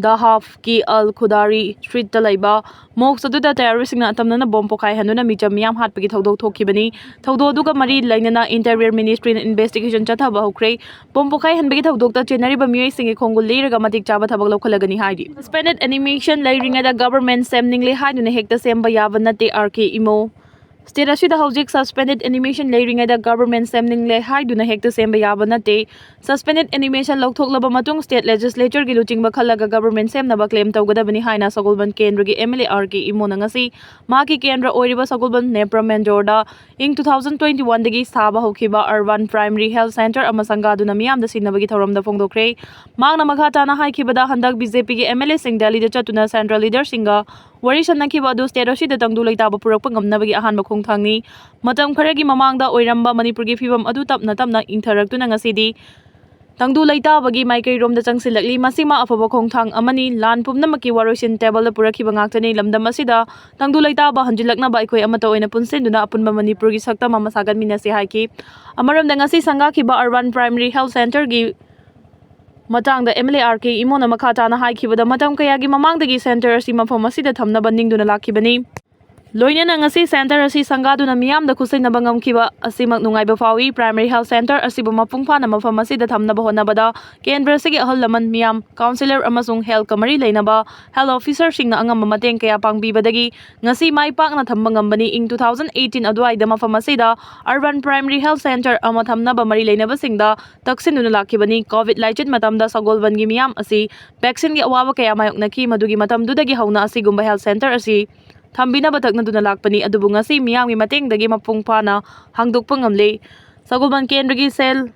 ꯗꯍꯥꯐꯀꯤ ꯑꯜ ꯈꯨꯗꯥꯔꯤ ꯁ꯭ꯇ꯭ꯔꯤꯠꯇ ꯂꯩꯕ ꯃꯣꯁꯛ ꯑꯗꯨꯗ ꯇꯦꯔꯣꯔꯤꯁ꯭ꯠꯁꯤꯡꯅ ꯑꯇꯝꯅꯅ ꯕꯣꯝ ꯄꯣꯈꯥꯏꯍꯟꯗꯨꯅ ꯃꯤꯆꯝ ꯃꯤꯌꯥꯝ ꯍꯥꯠꯄꯒꯤ ꯊꯧꯗꯣꯛ ꯊꯣꯛꯈꯤꯕꯅꯤ꯫ ꯊꯧꯗꯣꯛ ꯑꯗꯨꯒ ꯃꯔꯤ ꯂꯩꯅꯅ ꯏꯟꯇꯤꯔꯤꯌꯔ ꯃꯤꯅꯤꯁꯇ꯭ꯔꯤꯅ ꯏꯟꯚꯦꯁꯇꯤꯒꯦꯁꯟ ꯆꯠꯊꯕ ꯍꯧꯈ꯭ꯔꯦ꯫ ꯕꯣꯝ ꯄꯣꯈꯥꯏꯍꯟꯕꯒꯤ ꯊꯧꯗꯣꯛꯇ ꯆꯦꯟꯅꯔꯤꯕ ꯃꯤꯑꯣꯏꯁꯤꯡꯒꯤ ꯈꯣꯡꯒꯨꯜ ꯂꯤꯔꯒ ꯃꯇꯤꯛ ꯆꯥꯕ ꯊꯕꯛ ꯂꯧꯈꯠꯂꯒꯅꯤ ꯍꯥꯏꯔꯤ꯫ ꯁꯁꯄꯦꯟꯗꯦꯗ ꯑꯦꯅꯤꯃꯦꯁꯟ ꯂꯩꯔꯤꯉꯩꯗ ꯒꯚꯔꯟꯃꯦꯟꯠ ꯁꯦꯝꯅꯤꯡꯂꯦ ꯍꯥꯏꯗꯨꯅ ꯍꯦꯛꯇ ꯁꯦꯝꯕ ꯌꯥꯕ ꯅꯠꯇꯦ, ꯑꯥꯔ ꯀꯦ ꯏꯃꯣ꯫ ꯁ꯭ꯇꯦꯠ ꯑꯁꯤꯗ ꯍꯧꯖꯤꯛ ꯁꯁꯄꯦꯟꯗꯦꯗ ꯑꯦꯅꯤꯃꯦꯁꯟ ꯂꯩꯔꯤꯉꯩꯗ ꯒꯚꯔꯟꯃꯦꯟꯠ ꯁꯦꯝꯅꯤꯡꯂꯦ ꯍꯥꯏꯗꯨꯅ ꯍꯦꯛꯇ ꯁꯦꯝꯕ ꯌꯥꯕ ꯅꯠꯇꯦ꯫ ꯁꯁꯄꯦꯟꯗꯦꯗ ꯑꯦꯅꯤꯃꯦꯁꯟ ꯂꯧꯊꯣꯛꯂꯕ ꯃꯇꯨꯡ ꯁ꯭ꯇꯦꯠ ꯂꯦꯖꯤꯁꯂꯦꯆꯔꯒꯤ ꯂꯨꯆꯤꯡꯕ ꯈꯜꯂꯒ ꯒꯚꯔꯟꯃꯦꯟꯠ ꯁꯦꯝꯅꯕ ꯀ꯭ꯂꯦꯝ ꯇꯧꯒꯗꯕꯅꯤ ꯍꯥꯏꯅ ꯁꯒꯣꯜꯕꯟ ꯀꯦꯟꯗ꯭ꯔꯒꯤ ꯑꯦꯝ ꯑꯦꯜ ꯑꯦ ꯑꯥꯔ ꯀꯦ ꯏꯃꯣꯅ ꯉꯁꯤ ꯃꯍꯥꯛꯀꯤ ꯀꯦꯟꯗ꯭ꯔ ꯑꯣꯏꯔꯤꯕ ꯁꯒꯣꯜꯕꯟ ꯅꯦꯄ꯭ꯔꯥ ꯃꯦꯟꯖꯣꯔꯗ ꯏꯪ ꯇꯨ ꯊꯥꯎꯖꯟ ꯇ꯭ꯋꯦꯟꯇꯤ ꯋꯥꯟꯗꯒꯤ ꯁꯥꯕ ꯍꯧꯈꯤꯕ ꯑꯔꯕꯥꯟ ꯄ꯭ꯔꯥꯏꯃꯔꯤ ꯍꯦꯜꯊ ꯁꯦꯟꯇꯔ ꯑꯃ ꯁꯪꯒꯥꯗꯨꯅ ꯃꯤꯌꯥꯝꯗ ꯁꯤꯟꯅꯕꯒꯤ ꯊꯧꯔꯝꯗ ꯐꯣꯡꯗꯣꯛꯈ꯭ꯔꯦ꯫ ꯃꯍꯥꯛꯅ ꯃꯈꯥ ꯇꯥꯅ ꯍꯥꯏꯈꯤꯕꯗ, ꯍꯟꯗꯛ ꯕꯤ ꯖꯦ ꯄꯤꯒꯤ ꯑꯦꯝ ꯑꯦꯜ ꯑꯦꯁꯤꯡ ꯗꯦꯜꯂꯤꯗ ꯆꯠꯇꯨꯅ ꯁꯦꯟꯇ꯭ꯔꯦꯜ ꯂꯤꯗꯔꯁꯤꯡꯒ ꯋꯥꯔꯤ ꯁꯥꯅꯈꯤꯕ ꯑꯗꯨ ꯁ꯭ꯇꯦꯠ ꯑꯁꯤꯗ ꯇꯪꯗꯨ ꯂꯩꯇꯥꯕ ꯄꯨꯔꯛꯄ ꯉꯝꯅꯕꯒꯤ ꯑꯍꯥꯟꯕ ꯈꯣꯡꯊꯥꯡꯅꯤ꯫ ꯃꯇꯝ ꯈꯔꯒꯤ ꯃꯃꯥꯡꯗ ꯑꯣꯏꯔꯝꯕ ꯃꯅꯤꯄꯨꯔꯒꯤ ꯐꯤꯕꯝ ꯑꯗꯨ ꯇꯞꯅ ꯇꯞꯅ ꯏꯪꯊꯔꯛꯇꯨꯅ ꯉꯁꯤꯗꯤ ꯇꯪꯗꯨ ꯂꯩꯇꯥꯕꯒꯤ ꯃꯥꯏꯀꯩꯔꯣꯝꯗ ꯆꯪꯁꯤꯜꯂꯛꯂꯤ꯫ ꯃꯁꯤꯃ ꯑꯐꯕ ꯈꯣꯡꯊꯥꯡ ꯑꯃꯅꯤ꯫ ꯂꯥꯟ ꯄꯨꯝꯅꯃꯛꯀꯤ ꯋꯥꯔꯣꯏꯁꯤꯟ ꯇꯦꯕꯜꯗ ꯄꯨꯔꯛꯈꯤꯕ ꯉꯥꯛꯇꯅꯤ꯫ ꯂꯝꯗꯝ ꯑꯁꯤꯗ ꯇꯪꯗꯨ ꯂꯩꯇꯥꯕ ꯍꯟꯖꯤꯜꯂꯛꯅꯕ ꯑꯩꯈꯣꯏ ꯑꯃꯠꯇ ꯑꯣꯏꯅ ꯄꯨꯟꯁꯤꯟꯗꯨꯅ ꯑꯄꯨꯟꯕ ꯃꯅꯤꯄꯨꯔꯒꯤ ꯁꯛꯇꯝ ꯑꯃ ꯁꯥꯒꯠꯃꯤꯟꯅꯁꯤ ꯍꯥꯏꯈꯤ꯫ ꯑꯃꯔꯣꯝꯗ, ꯉꯁꯤ ꯁꯪꯒꯥꯈꯤꯕ ꯑꯔꯕꯥꯟ ꯄ꯭ꯔꯥꯏꯃꯔꯤ ꯍꯦꯜꯊ ꯁꯦꯟꯇꯔꯒꯤ ꯃꯇꯥꯡꯗ ꯑꯦꯝ ꯑꯦꯜ ꯑꯦ ꯑꯥꯔ ꯀꯦ ꯏꯃꯣꯅ ꯃꯈꯥ ꯇꯥꯅ ꯍꯥꯏꯈꯤꯕꯗ, ꯃꯇꯝ ꯀꯌꯥꯒꯤ ꯃꯃꯥꯡꯗꯒꯤ ꯁꯦꯟꯇꯔ ꯑꯁꯤ ꯃꯐꯝ ꯑꯁꯤꯗ ꯊꯝꯅꯕ ꯅꯤꯡꯗꯨꯅ ꯂꯥꯛꯈꯤꯕꯅꯤ꯫ ꯂꯣꯏꯅꯅ ꯉꯁꯤ ꯁꯦꯟꯇꯔ ꯑꯁꯤ ꯁꯪꯒꯥꯗꯨꯅ ꯃꯤꯌꯥꯝꯗ ꯈꯨꯠꯁꯤꯟꯅꯕ ꯉꯝꯈꯤꯕ ꯑꯁꯤꯃꯛ ꯅꯨꯡꯉꯥꯏꯕ ꯐꯥꯎꯏ꯫ ꯄ꯭ꯔꯥꯏꯃꯔꯤ ꯍꯦꯜꯊ ꯁꯦꯟꯇꯔ ꯑꯁꯤꯕꯨ ꯃꯄꯨꯡ ꯐꯥꯅ ꯃꯐꯝ ꯑꯁꯤꯗ ꯊꯝꯅꯕ ꯍꯣꯠꯅꯕꯗ ꯀꯦꯟꯗ꯭ꯔ ꯑꯁꯤꯒꯤ ꯑꯍꯜ ꯂꯃꯟ ꯃꯤꯌꯥꯝ, ꯀꯥꯎꯟꯁꯤꯂꯔ ꯑꯃꯁꯨꯡ ꯍꯦꯜꯊꯀ ꯃꯔꯤ ꯂꯩꯅꯕ ꯍꯦꯜꯊ ꯑꯣꯐꯤꯁꯔꯁꯤꯡꯅ ꯑꯉꯝꯕ ꯃꯇꯦꯡ ꯀꯌꯥ ꯄꯥꯡꯕꯤꯕꯗꯒꯤ ꯉꯁꯤ ꯃꯥꯏ ꯄꯥꯛꯅ ꯊꯝꯕ ꯉꯝꯕꯅꯤ꯫ ꯏꯪ ꯇꯨ ꯊꯥꯎꯖꯟ ꯑꯩꯠꯇꯤꯟ ꯑꯗꯨꯋꯥꯏꯗ ꯃꯐꯝ ꯑꯁꯤꯗ ꯑꯔꯕꯥꯟ ꯄ꯭ꯔꯥꯏꯃꯔꯤ ꯍꯦꯜꯊ ꯁꯦꯟꯇꯔ ꯑꯃ ꯊꯝꯅꯕ ꯃꯔꯤ ꯂꯩꯅꯕꯁꯤꯡꯗ ꯇꯛꯁꯤꯟꯗꯨꯅ ꯂꯥꯛꯈꯤꯕꯅꯤ꯫ ꯀꯣꯚꯤꯗ ꯂꯥꯏꯆꯠ ꯃꯇꯝꯗ ꯁꯒꯣꯜꯕꯟꯒꯤ ꯃꯤꯌꯥꯝ ꯑꯁꯤ ꯚꯦꯛꯁꯤꯟꯒꯤ ꯑꯋꯥꯕ ꯀꯌꯥ ꯃꯥꯌꯣꯛꯅꯈꯤ꯫ ꯃꯗꯨꯒꯤ ꯃꯇꯝꯗꯨꯗꯒꯤ ꯍꯧꯅ ꯑꯁꯤꯒꯨꯝꯕ ꯍꯦꯜꯊ ꯁꯦꯟꯇꯔ ꯑꯁꯤ ꯊꯝꯕꯤꯅꯕ ꯇꯛꯅꯗꯨꯅ ꯂꯥꯛꯄꯅꯤ꯫ ꯑꯗꯨꯕꯨ ꯉꯁꯤ ꯃꯤꯌꯥꯝꯒꯤ ꯃꯇꯦꯡꯗꯒꯤ ꯃꯄꯨꯡ ꯐꯥꯅ ꯍꯥꯡꯗꯣꯛꯄ ꯉꯝꯂꯦ꯫ ꯁꯒꯣꯜꯕꯟ ꯀꯦꯟꯗ꯭ꯔꯒꯤ ꯁꯦꯜ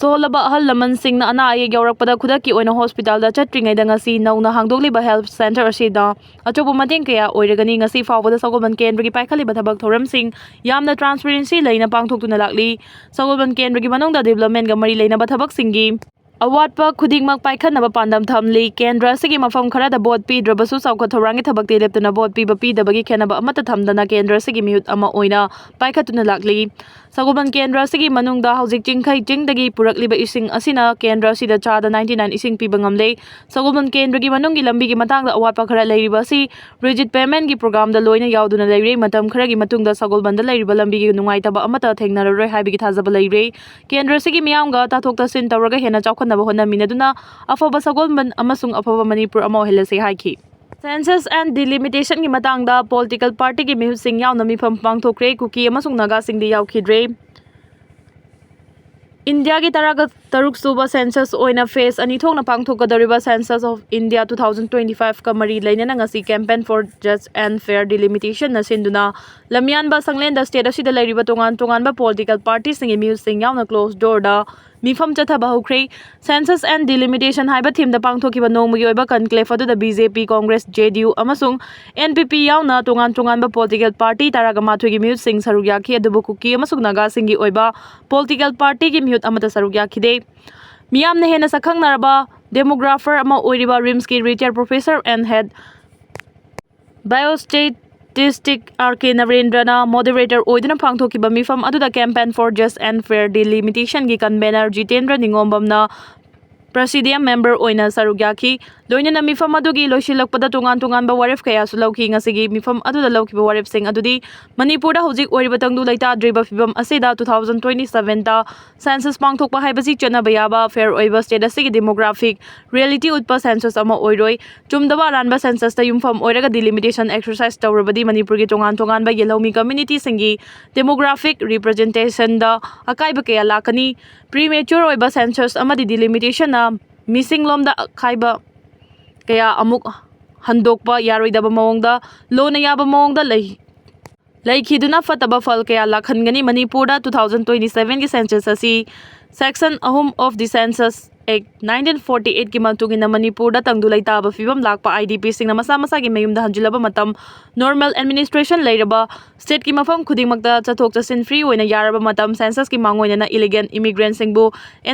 ꯁꯣꯜꯂꯕ ꯑꯍꯜ ꯂꯃꯟꯁꯤꯡꯅ ꯑꯅꯥ ꯑꯌꯦꯛ ꯌꯥꯎꯔꯛꯄꯗ ꯈꯨꯗꯛꯀꯤ ꯑꯣꯏꯅ ꯍꯣꯁꯄꯤꯇꯥꯜꯗ ꯆꯠꯇ꯭ꯔꯤꯉꯩꯗ ꯉꯁꯤ ꯅꯧꯅ ꯍꯥꯡꯗꯣꯛꯂꯤꯕ ꯍꯦꯜꯊ ꯁꯦꯟꯇꯔ ꯑꯁꯤꯗ ꯑꯆꯧꯕ ꯃꯇꯦꯡ ꯀꯌꯥ ꯑꯣꯏꯔꯒꯅꯤ꯫ ꯉꯁꯤ ꯐꯥꯎꯕꯗ ꯁꯒꯣꯜꯕꯟ ꯀꯦꯟꯗ꯭ꯔꯒꯤ ꯄꯥꯏꯈꯠꯂꯤꯕ ꯊꯕꯛ ꯊꯧꯔꯝꯁꯤꯡ ꯌꯥꯝꯅ ꯇ꯭ꯔꯥꯟꯁꯄꯦꯔꯦꯟꯁꯤ ꯂꯩꯅ ꯄꯥꯡꯊꯣꯛꯇꯨꯅ ꯂꯥꯛꯂꯤ꯫ ꯁꯒꯣꯜꯕꯟ ꯀꯦꯟꯗ꯭ꯔꯒꯤ ꯃꯅꯨꯡꯗ ꯗꯤꯕ꯭ꯂꯞꯃꯦꯟꯒ ꯃꯔꯤ ꯂꯩꯅꯕ ꯊꯕꯛꯁꯤꯡꯒꯤ ꯑꯋꯥꯠꯄ ꯈꯨꯗꯤꯡꯃꯛ ꯄꯥꯏꯈꯠꯅꯕ ꯄꯥꯟꯗꯝ ꯊꯝꯂꯤ꯫ ꯀꯦꯟꯗ꯭ꯔ ꯑꯁꯤꯒꯤ ꯃꯐꯝ ꯈꯔꯗ ꯚꯣꯠ ꯄꯤꯗ꯭ꯔꯕꯁꯨ, ꯆꯥꯎꯈꯠ ꯊꯧꯔꯥꯡꯒꯤ ꯊꯕꯛꯇꯤ ꯂꯦꯞꯇꯅ ꯚꯣꯠ ꯄꯤꯕ ꯄꯤꯗꯕꯒꯤ ꯈꯦꯠꯅꯕ ꯑꯃꯠꯇ ꯊꯝꯗꯅ ꯀꯦꯟꯗ꯭ꯔ ꯑꯁꯤꯒꯤ ꯃꯤꯍꯨꯠ ꯑꯃ ꯑꯣꯏꯅ ꯄꯥꯏꯈꯠꯇꯨꯅ ꯂꯥꯛꯂꯤ꯫ ꯁꯒꯣꯜꯕꯟ ꯀꯦꯟꯗ꯭ꯔ ꯑꯁꯤꯒꯤ ꯃꯅꯨꯡꯗ ꯍꯧꯖꯤꯛ ꯆꯤꯡꯈꯩ ꯆꯤꯡꯗꯒꯤ ꯄꯨꯔꯛꯂꯤꯕ ꯏꯁꯤꯡ ꯑꯁꯤꯅ ꯀꯦꯟꯗ꯭ꯔ ꯑꯁꯤꯗ ꯆꯥꯗ ninety nine ꯏꯁꯤꯡ ꯄꯤꯕ ꯉꯝꯂꯦ꯫ ꯁꯒꯣꯜꯕꯟ ꯀꯦꯟꯗ꯭ꯔꯒꯤ ꯃꯅꯨꯡꯒꯤ ꯂꯝꯕꯤꯒꯤ ꯃꯇꯥꯡꯗ ꯑꯋꯥꯠꯄ ꯈꯔ ꯂꯩꯔꯤꯕ ꯑꯁꯤ ꯔꯤꯖꯤꯠ ꯄꯦꯃꯦꯟꯒꯤ ꯄ꯭ꯔꯣꯒ꯭ꯔꯥꯝꯗ ꯂꯣꯏꯅ ꯌꯥꯎꯗꯨꯅ ꯂꯩꯔꯦ꯫ ꯃꯇꯝ ꯈꯔꯒꯤ ꯃꯇꯨꯡꯗ ꯁꯒꯣꯜꯕꯟꯗ ꯂꯩꯔꯤꯕ ꯂꯝꯕꯤꯒꯤ ꯅꯨꯡꯉꯥꯏꯇꯕ ꯑꯃꯠꯇ ꯊꯦꯡꯅꯔꯔꯣꯏ ꯍꯥꯏꯕꯒꯤ ꯊꯥꯖꯕ ꯂꯩꯔꯦ꯫ ꯀꯦꯟꯗ꯭ꯔ ꯑꯁꯤꯒꯤ ꯃꯤꯌꯥꯝꯒ ꯇꯥꯊꯣꯛ ꯇꯥꯁꯤꯟ ꯇꯧꯔꯒ ꯍꯦꯟꯅ ꯆꯥꯎꯈꯠꯅꯕ ꯍꯣꯠꯅꯃꯤꯟꯅꯗꯨꯅ ꯑꯐꯕ ꯁꯒꯣꯜꯕꯟ ꯑꯃꯁꯨꯡ ꯑꯐꯕ ꯃꯅꯤꯄꯨꯔ ꯑꯃ ꯑꯣꯏꯍꯜꯂꯁꯤ ꯍꯥꯏꯈꯤ꯫ Census and Delimitation ꯒꯤ ꯃꯇꯥꯡꯗ political party ꯒꯤ ꯃꯤꯍꯨꯠꯁꯤꯡ ꯌꯥꯎꯅ ꯃꯤꯐꯝ ꯄꯥꯡꯊꯣꯛꯈ꯭ꯔꯦ꯫ ꯀꯨꯀꯤ ꯑꯃꯁꯨꯡ ꯅꯥꯒꯥꯁꯤꯡꯗꯤ ꯌꯥꯎꯈꯤꯗ꯭ꯔꯦ꯫ ꯏꯟꯗꯤꯌꯥꯒꯤ ꯇꯔꯥꯒ ꯇꯔꯨꯛ ꯁꯨꯕ census ꯑꯣꯏꯅ phase ꯑꯅꯤ ꯊꯣꯛꯅ ꯄꯥꯡꯊꯣꯛꯀꯗꯧꯔꯤꯕ Census of India two thousand twenty five ꯀ ꯃꯔꯤ ꯂꯩꯅꯅ ꯉꯁꯤ Campaign for Just and Fair Delimitation ꯅ ꯁꯤꯟꯗꯨꯅ ꯂꯝꯌꯥꯟꯕ ꯁꯪꯂꯦꯟꯗ state ꯑꯁꯤꯗ ꯂꯩꯔꯤꯕ ꯇꯣꯉꯥꯟ ꯇꯣꯉꯥꯟꯕ political party ꯁꯤꯡꯒꯤ ꯃꯤꯍꯨꯠꯁꯤꯡ ꯌꯥꯎꯅ closed door ꯗ ꯃꯤꯐꯝ ꯆꯠꯊꯕ ꯍꯧꯈ꯭ꯔꯦ꯫ Census and Delimitation ꯍꯥꯏꯕ theme ꯗ ꯄꯥꯡꯊꯣꯛꯈꯤꯕ ꯅꯣꯡꯃꯒꯤ ꯑꯣꯏꯕ conclave ꯑꯗꯨꯗ B J P, Congress, J D U ꯑꯃꯁꯨꯡ N P P ꯌꯥꯎꯅ ꯇꯣꯉꯥꯟ ꯇꯣꯉꯥꯟꯕ political party ꯇꯔꯥꯒ ꯃꯥꯊꯣꯏꯒꯤ ꯃꯤꯍꯨꯠꯁꯤꯡ ꯁꯔꯨꯛ ꯌꯥꯈꯤ, ꯑꯗꯨꯕꯨ ꯀꯨꯀꯤ ꯑꯃꯁꯨꯡ ꯅꯥꯒꯥꯁꯤꯡꯒꯤ ꯑꯣꯏꯕ political party ꯒꯤ ꯃꯤꯍꯨꯠ ꯑꯃꯠꯇ ꯁꯔꯨꯛ ꯌꯥꯈꯤꯗꯦ꯫ ꯃꯤꯌꯥꯝꯅ ꯍꯦꯟꯅ ꯁꯛꯈꯪꯅꯔꯕ demographer ꯑꯃ ꯑꯣꯏꯔꯤꯕ RIMS ꯀꯤ retired professor and head biostatistic R K ꯅꯔꯦꯟꯗ꯭ꯔꯅ moderator ꯑꯣꯏꯗꯨꯅ ꯄꯥꯡꯊꯣꯛꯈꯤꯕ ꯃꯤꯐꯝ ꯑꯗꯨꯗ Campaign for Just and Fair Delimitation ꯒꯤ convener ꯖꯤꯇꯦꯟꯗ꯭ꯔ ꯅꯤꯉꯣꯝꯕꯝꯅ presidium member ꯑꯣꯏꯅ ꯁꯔꯨꯛ ꯌꯥꯈꯤ꯫ ꯂꯣꯏꯅꯅ ꯃꯤꯐꯝ ꯑꯗꯨꯒꯤ ꯂꯣꯏꯁꯤꯜꯂꯛꯄꯗ ꯇꯣꯉꯥꯟ ꯇꯣꯉꯥꯟꯕ ꯋꯥꯔꯦꯞ ꯀꯌꯥꯁꯨ ꯂꯧꯈꯤ꯫ ꯉꯁꯤꯒꯤ ꯃꯤꯐꯝ ꯑꯗꯨꯗ ꯂꯧꯈꯤꯕ ꯋꯥꯔꯦꯞꯁꯤꯡ ꯑꯗꯨꯗꯤ ꯃꯅꯤꯄꯨꯔꯗ ꯍꯧꯖꯤꯛ ꯑꯣꯏꯔꯤꯕ ꯇꯪꯗꯨ ꯂꯩꯇꯥꯗ꯭ꯔꯤꯕ ꯐꯤꯕꯝ ꯑꯁꯤꯗ two thousand twenty seven ꯗ census ꯄꯥꯡꯊꯣꯛꯄ ꯍꯥꯏꯕꯁꯤ ꯆꯠꯅꯕ ꯌꯥꯕ, fair ꯑꯣꯏꯕ state ꯑꯁꯤꯒꯤ demographic reality ꯎꯠꯄ census ꯑꯃ ꯑꯣꯏꯔꯣꯏ꯫ ꯆꯨꯝꯗꯕ ꯑꯔꯥꯟꯕ census ꯇ ꯌꯨꯝꯐꯝ ꯑꯣꯏꯔꯒ delimitation exercise ꯇꯧꯔꯕꯗꯤ ꯃꯅꯤꯄꯨꯔꯒꯤ ꯇꯣꯉꯥꯟ ꯇꯣꯉꯥꯟꯕ ꯌꯦꯜꯍꯧꯃꯤ community ꯁꯤꯡꯒꯤ demographic representation ꯗ ꯑꯀꯥꯏꯕ ꯀꯌꯥ ꯂꯥꯛꯀꯅꯤ꯫ Premature ꯑꯣꯏꯕ census ꯑꯃꯗꯤ delimitation ꯅ missing ꯂꯣꯝꯗ ꯑꯀꯥꯏꯕ ꯀꯌꯥ ꯑꯃꯨꯛ ꯍꯟꯗꯣꯛꯄ ꯌꯥꯔꯣꯏꯗꯕ ꯃꯑꯣꯡꯗ, ꯂꯣꯅ ꯌꯥꯕ ꯃꯑꯣꯡꯗ ꯂꯩ, ꯂꯩꯈꯤꯗꯨꯅ ꯐꯠꯇꯕ ꯐꯜ ꯀꯌꯥ ꯂꯥꯛꯍꯟꯒꯅꯤ꯫ ꯃꯅꯤꯄꯨꯔꯗ two thousand twenty seven ꯒꯤ census ꯑꯁꯤ section ꯑꯍꯨꯝ of the census act nineteen forty ꯑꯩꯠꯀꯤ ꯃꯇꯨꯡ ꯏꯟꯅ ꯃꯅꯤꯄꯨꯔꯗ ꯇꯪꯗꯨ ꯂꯩꯇꯥꯕ ꯐꯤꯕꯝ ꯂꯥꯛꯄ IDPꯁꯤꯡꯅ ꯃꯁꯥ ꯃꯁꯥꯒꯤ ꯃꯌꯨꯝꯗ ꯍꯟꯖꯤꯜꯂꯕ ꯃꯇꯝ, ꯅꯣꯔꯃꯦꯜ ꯑꯦꯗꯃꯤꯅꯤꯁꯇ꯭ꯔꯦꯁꯟ ꯂꯩꯔꯕ ꯁ꯭ꯇꯦꯠꯀꯤ ꯃꯐꯝ ꯈꯨꯗꯤꯡꯃꯛꯇ ꯆꯠꯊꯣꯛ ꯆꯠꯁꯤꯟ ꯐ꯭ꯔꯤ ꯑꯣꯏꯅ ꯌꯥꯔꯕ ꯃꯇꯝ, ꯁꯦꯟꯁꯁꯀꯤ ꯃꯥꯡꯑꯣꯏꯅꯅ ꯏꯂꯤꯒꯦꯜ ꯏꯃꯤꯒ꯭ꯔꯦꯟꯁꯤꯡꯕꯨ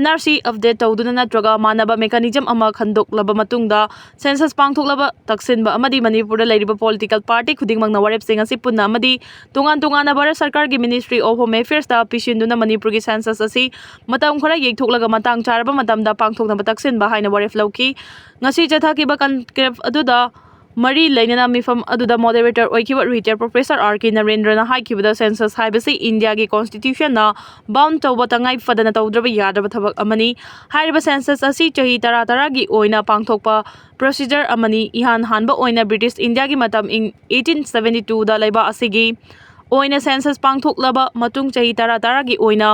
NRC ꯑꯞꯗꯦꯠ ꯇꯧꯗꯨꯅ ꯅꯠꯇ꯭ꯔꯒ ꯃꯥꯟꯅꯕ ꯃꯦꯀꯥꯅꯤꯖꯝ ꯑꯃ ꯈꯟꯗꯣꯛꯂꯕ ꯃꯇꯨꯡꯗ ꯁꯦꯟꯁꯁ ꯄꯥꯡꯊꯣꯛꯂꯕ ꯇꯛꯁꯤꯟꯕ ꯑꯃꯗꯤ ꯃꯅꯤꯄꯨꯔꯗ ꯂꯩꯔꯤꯕ ꯄꯣꯂꯤꯇꯤꯀꯦꯜ ꯄꯥꯔꯇꯤ ꯈꯨꯗꯤꯡꯃꯛꯅ ꯋꯥꯔꯦꯞꯁꯤꯡ ꯑꯁꯤ ꯄꯨꯟꯅ ꯑꯃꯗꯤ ꯇꯣꯉꯥꯟ ꯇꯣꯉꯥꯟꯅ ꯚꯥꯔꯠ ꯁꯔꯀꯥꯔꯒꯤ Ministry of Home Affairsꯇ ꯄꯤꯁꯤꯟꯗꯨꯅ ꯃꯅꯤꯄꯨꯔꯒꯤ ꯁꯦꯟꯁꯁ ꯑꯁꯤ ꯃꯇꯝ ꯈꯔ ꯌꯩꯊꯣꯛꯂꯒ ꯃꯇꯥꯡ ꯆꯥꯔꯕ ꯃꯇꯝꯗ ꯄꯥꯡꯊꯣꯛꯅꯕ ꯇꯛꯁꯤꯟꯕ ꯍꯥꯏꯅ ꯋꯥꯔꯦꯞ ꯂꯧꯈꯤ꯫ ꯉꯁꯤ ꯆꯠꯊꯈꯤꯕ ꯀꯟꯀ꯭ꯂꯦꯕ ꯑꯗꯨꯗ ꯃꯔꯤ ꯂꯩꯅꯅ ꯃꯤꯐꯝ ꯑꯗꯨꯗ ꯃꯣꯗꯦꯔꯦꯇꯔ ꯑꯣꯏꯈꯤꯕ ꯔꯤꯇꯥꯌꯔ ꯄ꯭ꯔꯣꯐꯦꯁꯔ ꯑꯥꯔ ꯀꯦ ꯅꯔꯦꯟꯗ꯭ꯔꯅ ꯍꯥꯏꯈꯤꯕꯗ, ꯁꯦꯟꯁꯁ ꯍꯥꯏꯕꯁꯤ ꯏꯟꯗꯤꯌꯥꯒꯤ ꯀꯣꯟꯁꯇꯤꯇ꯭ꯌꯨꯁꯟꯅ ꯕꯥꯎꯟ ꯇꯧꯕ ꯇꯉꯥꯏ ꯐꯗꯅ ꯇꯧꯗ꯭ꯔꯕ ꯌꯥꯗ꯭ꯔꯕ ꯊꯕꯛ ꯑꯃꯅꯤ꯫ ꯍꯥꯏꯔꯤꯕ ꯁꯦꯟꯁꯁ ꯑꯁꯤ ꯆꯍꯤ ꯇꯔꯥ ꯇꯔꯥꯒꯤ ꯑꯣꯏꯅ ꯄꯥꯡꯊꯣꯛꯄ ꯄ꯭ꯔꯣꯁꯤꯖꯔ ꯑꯃꯅꯤ꯫ ꯏꯍꯥꯟ ꯍꯥꯟꯕ ꯑꯣꯏꯅ ꯕ꯭ꯔꯤꯇꯤꯁ ꯏꯟꯗꯤꯌꯥꯒꯤ ꯃꯇꯝ ꯏꯪ ꯑꯩꯠꯇꯤꯟ ꯁꯚꯦꯟꯇꯤ ꯇꯨꯗ ꯂꯩꯕꯥꯛ ꯑꯁꯤꯒꯤ ꯑꯣꯏꯅ ꯁꯦꯟꯁꯁ ꯄꯥꯡꯊꯣꯛꯂꯕ ꯃꯇꯨꯡ ꯆꯍꯤ ꯇꯔꯥ ꯇꯔꯥꯒꯤ ꯑꯣꯏꯅ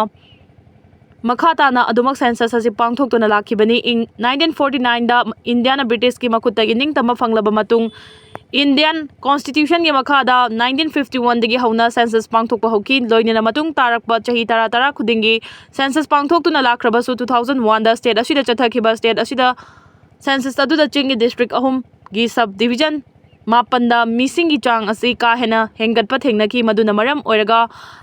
ꯃꯈꯥ ꯇꯥꯅ ꯑꯗꯨꯃꯛ ꯁꯦꯟꯁꯁ ꯑꯁꯤ ꯄꯥꯡꯊꯣꯛꯇꯨꯅ ꯂꯥꯛꯈꯤꯕꯅꯤ꯫ ꯏꯪ ꯅꯥꯏꯟꯇꯤꯟ ꯐꯣꯔꯇꯤ ꯅꯥꯏꯟꯗ ꯏꯟꯗꯤꯌꯥꯅ ꯕ꯭ꯔꯤꯇꯤꯁꯀꯤ ꯃꯈꯨꯠꯇꯒꯤ ꯅꯤꯡꯇꯝꯕ ꯐꯪꯂꯕ ꯃꯇꯨꯡ, ꯏꯟꯗꯤꯌꯥꯟ ꯀꯣꯟꯁꯇꯤꯇ꯭ꯌꯨꯁꯟꯒꯤ ꯃꯈꯥꯗ ꯅꯥꯏꯟꯇꯤꯟ ꯐꯤꯐꯇꯤ ꯋꯥꯟꯗꯒꯤ ꯍꯧꯅ ꯁꯦꯟꯁꯁ ꯄꯥꯡꯊꯣꯛꯄ ꯍꯧꯈꯤ꯫ ꯂꯣꯏꯅꯅ ꯃꯇꯨꯡ ꯇꯥꯔꯛꯄ ꯆꯍꯤ ꯇꯔꯥ ꯇꯔꯥ ꯈꯨꯗꯤꯡꯒꯤ ꯁꯦꯟꯁꯁ ꯄꯥꯡꯊꯣꯛꯇꯨꯅ ꯂꯥꯛꯈ꯭ꯔꯕꯁꯨ, ꯇꯨ ꯊꯥꯎꯖꯟ ꯋꯥꯟꯗ ꯁ꯭ꯇꯦꯠ ꯑꯁꯤꯗ ꯆꯠꯊꯈꯤꯕ ꯁ꯭ꯇꯦꯠ ꯑꯁꯤꯗ ꯁꯦꯟꯁꯁ ꯑꯗꯨꯗ ꯆꯤꯡꯒꯤ ꯗꯤꯁꯇ꯭ꯔꯤꯛ ꯑꯍꯨꯝꯒꯤ ꯁꯕ ꯗꯤꯕꯤꯖꯟ ꯃꯥꯄꯟꯗ ꯃꯤꯁꯤꯡꯒꯤ ꯆꯥꯡ ꯑꯁꯤ ꯀꯥ ꯍꯦꯟꯅ ꯍꯦꯟꯒꯠꯄ ꯊꯦꯡꯅꯈꯤ꯫ ꯃꯗꯨꯅ ꯃꯔꯝ ꯑꯣꯏꯔꯒ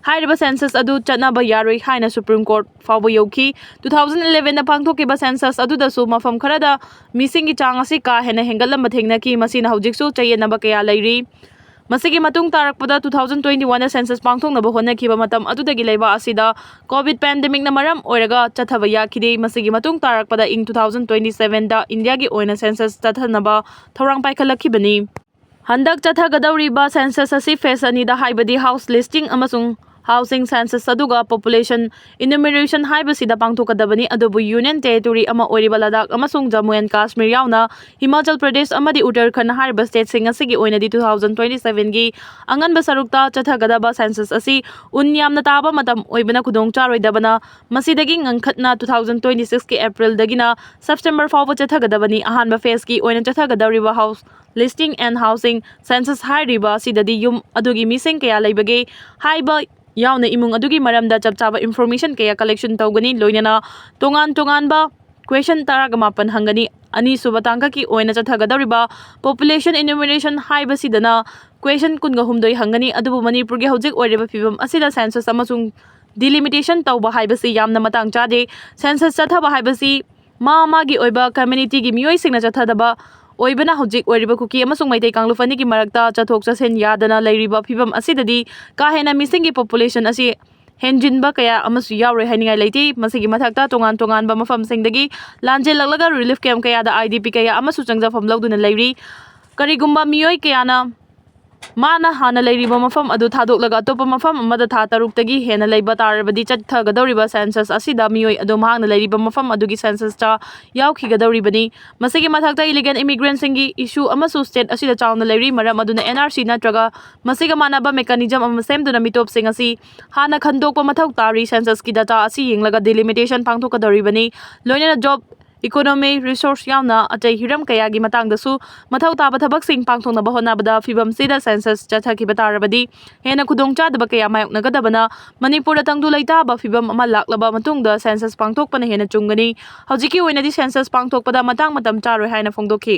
ꯍꯥꯏꯔꯤꯕ ꯁꯦꯟꯁꯁ ꯑꯗꯨ ꯆꯠꯅꯕ ꯌꯥꯔꯣꯏ ꯍꯥꯏꯅ ꯁꯨꯄ꯭ꯔꯤꯝ ꯀꯣꯔꯠ ꯐꯥꯎꯕ ꯌꯧꯈꯤ꯫ ꯇꯨ ꯊꯥꯎꯖꯟ ꯏꯂꯦꯚꯦꯟꯗ ꯄꯥꯡꯊꯣꯛꯈꯤꯕ ꯁꯦꯟꯁꯁ ꯑꯗꯨꯗꯁꯨ ꯃꯐꯝ ꯈꯔꯗ ꯃꯤꯁꯤꯡꯒꯤ ꯆꯥꯡ ꯑꯁꯤ ꯀꯥ ꯍꯦꯟꯅ ꯍꯦꯟꯒꯠꯂꯝꯕ ꯊꯦꯡꯅꯈꯤ꯫ ꯃꯁꯤꯅ ꯍꯧꯖꯤꯛꯁꯨ ꯆꯌꯦꯠꯅꯕ ꯀꯌꯥ ꯂꯩꯔꯤ꯫ ꯃꯁꯤꯒꯤ ꯃꯇꯨꯡ ꯇꯥꯔꯛꯄꯗ ꯇꯨ ꯊꯥꯎꯖꯟ ꯇ꯭ꯋꯦꯟꯇꯤ ꯋꯥꯟꯗ ꯁꯦꯟꯁꯁ ꯄꯥꯡꯊꯣꯛꯅꯕ ꯍꯣꯠꯅꯈꯤꯕ ꯃꯇꯝ ꯑꯗꯨꯗꯒꯤ ꯂꯩꯕꯥꯛ ꯑꯁꯤꯗ ꯀꯣꯚꯤꯗ ꯄꯦꯟꯗꯦꯃꯤꯛꯅ ꯃꯔꯝ ꯑꯣꯏꯔꯒ ꯆꯠꯊꯕ ꯌꯥꯈꯤꯗꯦ꯫ ꯃꯁꯤꯒꯤ ꯃꯇꯨꯡ ꯇꯥꯔꯛꯄꯗ ꯏꯪ ꯇꯨ ꯊꯥꯎꯖꯟ ꯇ꯭ꯋꯦꯟꯇꯤ ꯁꯚꯦꯟꯗ ꯏꯟꯗꯤꯌꯥꯒꯤ ꯑꯣꯏꯅ ꯁꯦꯟꯁꯁ ꯆꯠꯊꯅꯕ ꯊꯧꯔꯥꯡ ꯄꯥꯏꯈꯠꯂꯛꯈꯤꯕꯅꯤ꯫ ꯍꯟꯗꯛ ꯆꯠꯊꯒꯗꯧꯔꯤꯕ ꯁꯦꯟꯁꯁ ꯑꯁꯤ ꯐꯦꯁ ꯑꯅꯤꯗ, ꯍꯥꯏꯕꯗꯤ ꯍꯥꯎꯁ ꯂꯤꯁꯇꯤꯡ ꯑꯃꯁꯨꯡ ꯍꯥꯎꯁꯤꯡ ꯁꯦꯟꯁꯁ ꯑꯗꯨꯒ ꯄꯣꯄꯨꯂꯦꯁꯟ ꯏꯅꯨꯃꯦꯔꯦꯁꯟ ꯍꯥꯏꯕꯁꯤꯗ ꯄꯥꯡꯊꯣꯛꯀꯗꯕꯅꯤ꯫ ꯑꯗꯨꯕꯨ ꯌꯨꯅꯤꯌꯟ ꯇꯦꯔꯤꯇꯣꯔꯤ ꯑꯃ ꯑꯣꯏꯔꯤꯕ ꯂꯗꯥꯈ ꯑꯃꯁꯨꯡ ꯖꯝꯃꯨ ꯑꯦꯟ ꯀꯥꯁꯃꯤꯔ ꯌꯥꯎꯅ ꯍꯤꯃꯥꯆꯜ ꯄ꯭ꯔꯗꯦꯁ ꯑꯃꯗꯤ ꯎꯠꯇꯔꯈꯟꯗ ꯍꯥꯏꯔꯤꯕ ꯁ꯭ꯇꯦꯠꯁꯤꯡ ꯑꯁꯤꯒꯤ ꯑꯣꯏꯅꯗꯤ ꯇꯨ ꯊꯥꯎꯖꯟ ꯇ꯭ꯋꯦꯟꯇꯤ ꯁꯚꯦꯟꯒꯤ ꯑꯉꯟꯕ ꯁꯔꯨꯛꯇ ꯆꯠꯊꯒꯗꯕ ꯁꯦꯟꯁꯁ ꯑꯁꯤ ꯎꯟ ꯌꯥꯝꯅ ꯇꯥꯕ ꯃꯇꯝ ꯑꯣꯏꯕꯅ ꯈꯨꯗꯣꯡ ꯆꯥꯔꯣꯏꯗꯕꯅ ꯃꯁꯤꯗꯒꯤ ꯉꯟꯈꯠꯅ ꯇꯨ ꯊꯥꯎꯖꯟ ꯇ꯭ꯋꯦꯟꯇꯤ ꯁꯤꯛꯁꯀꯤ ꯑꯦꯄ꯭ꯔꯤꯜꯗꯒꯤꯅ ꯁꯦꯞꯇꯦꯝꯕꯔ ꯐꯥꯎꯕ ꯆꯠꯊꯒꯗꯕꯅꯤ꯫ ꯑꯍꯥꯟꯕ ꯐꯦꯁꯀꯤ ꯑꯣꯏꯅ ꯆꯠꯊꯒꯗꯧꯔꯤꯕ house listing and housing census ꯍꯥꯏꯔꯤꯕ ꯑꯁꯤꯗꯗꯤ ꯌꯨꯝ ꯑꯗꯨꯒꯤ ꯃꯤꯁꯤꯡ ꯀꯌꯥ ꯂꯩꯕꯒꯦ ꯍꯥꯏꯕ ꯌꯥꯎꯅ ꯏꯃꯨꯡ ꯑꯗꯨꯒꯤ ꯃꯔꯝꯗ ꯆꯞ ꯆꯥꯕ ꯏꯟꯐꯣꯔꯃꯦꯁꯟ ꯀꯌꯥ ꯀꯂꯦꯛꯁꯟ ꯇꯧꯒꯅꯤ꯫ ꯂꯣꯏꯅꯅ ꯇꯣꯉꯥꯟ ꯇꯣꯉꯥꯟꯕ question ꯇꯔꯥꯒ ꯃꯥꯄꯟ ꯍꯪꯒꯅꯤ꯫ ꯑꯅꯤꯁꯨꯕ ꯇꯥꯡꯀꯛꯀꯤ ꯑꯣꯏꯅ ꯆꯠꯊꯒꯗꯧꯔꯤꯕ population enumeration ꯍꯥꯏꯕꯁꯤꯗꯅ question ꯀꯨꯟꯒ ꯍꯨꯝꯗꯣꯏ ꯍꯪꯒꯅꯤ꯫ ꯑꯗꯨꯕꯨ ꯃꯅꯤꯄꯨꯔꯒꯤ ꯍꯧꯖꯤꯛ ꯑꯣꯏꯔꯤꯕ ꯐꯤꯕꯝ ꯑꯁꯤꯗ census ꯑꯃꯁꯨꯡ delimitation ꯇꯧꯕ ꯍꯥꯏꯕꯁꯤ ꯌꯥꯝꯅ ꯃꯇꯥꯡ ꯆꯥꯗꯦ꯫ Census ꯆꯠꯊꯕ ꯍꯥꯏꯕꯁꯤ ꯃꯥ ꯃꯥꯒꯤ ꯑꯣꯏꯕ communityꯒꯤ ꯃꯤꯑꯣꯏꯁꯤꯡꯅ ꯆꯠꯊꯗꯕ ꯑꯣꯏꯕꯅ ꯍꯧꯖꯤꯛ ꯑꯣꯏꯔꯤꯕ ꯀꯨꯀꯤ ꯑꯃꯁꯨꯡ ꯃꯩꯇꯩ ꯀꯥꯡꯂꯨꯞ ꯑꯅꯤꯒꯤ ꯃꯔꯛꯇ ꯆꯠꯊꯣꯛ ꯆꯠꯁꯤꯟ ꯌꯥꯗꯅ ꯂꯩꯔꯤꯕ ꯐꯤꯕꯝ ꯑꯁꯤꯗꯗꯤ ꯀꯥ ꯍꯦꯟꯅ ꯃꯤꯁꯤꯡꯒꯤ population ꯑꯁꯤ ꯍꯦꯟꯖꯤꯟꯕ ꯀꯌꯥ ꯑꯃꯁꯨ ꯌꯥꯎꯔꯣꯏ ꯍꯥꯏꯅꯤꯡꯉꯥꯏ ꯂꯩꯇꯦ꯫ ꯃꯁꯤꯒꯤ ꯃꯊꯛꯇ ꯇꯣꯉꯥꯟ ꯇꯣꯉꯥꯟꯕ ꯃꯐꯝꯁꯤꯡꯗꯒꯤ ꯂꯥꯟꯖꯦꯜꯂꯛꯂꯒ relief camp ꯀꯌꯥꯗ IDP ꯀꯌꯥ ꯑꯃꯁꯨ ꯆꯪꯖꯐꯝ ꯂꯧꯗꯨꯅ ꯂꯩꯔꯤ꯫ ꯀꯔꯤꯒꯨꯝꯕ ꯃꯤꯑꯣꯏ ꯀꯌꯥꯅ ꯃꯥꯅ ꯍꯥꯟꯅ ꯂꯩꯔꯤꯕ ꯃꯐꯝ ꯑꯗꯨ ꯊꯥꯗꯣꯛꯂꯒ ꯑꯇꯣꯞꯄ ꯃꯐꯝ ꯑꯃꯗ ꯊꯥ ꯇꯔꯨꯛꯇꯒꯤ ꯍꯦꯟꯅ ꯂꯩꯕ ꯇꯥꯔꯕꯗꯤ ꯆꯠꯊꯒꯗꯧꯔꯤꯕ census ꯑꯁꯤꯗ ꯃꯤꯑꯣꯏ ꯑꯗꯨ ꯃꯍꯥꯛꯅ ꯂꯩꯔꯤꯕ ꯃꯐꯝ ꯑꯗꯨꯒꯤ censusꯇ ꯌꯥꯎꯈꯤꯒꯗꯧꯔꯤꯕꯅꯤ꯫ ꯃꯁꯤꯒꯤ ꯃꯊꯛꯇ illegal immigrantꯁꯤꯡꯒꯤ issue ꯑꯃꯁꯨ state ꯑꯁꯤꯗ ꯆꯥꯎꯅ ꯂꯩꯔꯤ꯫ ꯃꯔꯝ ꯑꯗꯨꯅ NRC ꯅꯠꯇ꯭ꯔꯒ ꯃꯁꯤꯒ ꯃꯥꯟꯅꯕ mechanism ꯑꯃ ꯁꯦꯝꯗꯨꯅ ꯃꯤꯇꯣꯞꯁꯤꯡ ꯑꯁꯤ ꯍꯥꯟꯅ ꯈꯟꯗꯣꯛꯄ ꯃꯊꯧ ꯇꯥꯔꯤ꯫ Censusꯀꯤ data ꯑꯁꯤ ꯌꯦꯡꯂꯒ delimitation ꯄꯥꯡꯊꯣꯛꯀꯗꯧꯔꯤꯕꯅꯤ꯫ ꯂꯣꯏꯅꯅ job, economy, resource ꯌꯥꯎꯅ ꯑꯇꯩ ꯍꯤꯔꯝ ꯀꯌꯥꯒꯤ ꯃꯇꯥꯡꯗꯁꯨ ꯃꯊꯧ ꯇꯥꯕ ꯊꯕꯛꯁꯤꯡ ꯄꯥꯡꯊꯣꯛꯅꯕ ꯍꯣꯠꯅꯕꯗ ꯐꯤꯕꯝꯁꯤꯗ census ꯆꯠꯊꯈꯤꯕ ꯇꯥꯔꯕꯗꯤ ꯍꯦꯟꯅ ꯈꯨꯗꯣꯡꯆꯥꯗꯕ ꯀꯌꯥ ꯃꯥꯌꯣꯛꯅꯒꯗꯕꯅ ꯃꯅꯤꯄꯨꯔꯗ ꯇꯪꯗꯨ ꯂꯩꯇꯥꯕ ꯐꯤꯕꯝ ꯑꯃ ꯂꯥꯛꯂꯕ ꯃꯇꯨꯡꯗ census ꯄꯥꯡꯊꯣꯛꯄꯅ ꯍꯦꯟꯅ ꯆꯨꯝꯒꯅꯤ꯫ ꯍꯧꯖꯤꯛꯀꯤ ꯑꯣꯏꯅꯗꯤ census ꯄꯥꯡꯊꯣꯛꯄꯗ ꯃꯇꯥꯡ ꯃꯇꯝ ꯆꯥꯔꯣꯏ ꯍꯥꯏꯅ ꯐꯣꯡꯗꯣꯛꯈꯤ꯫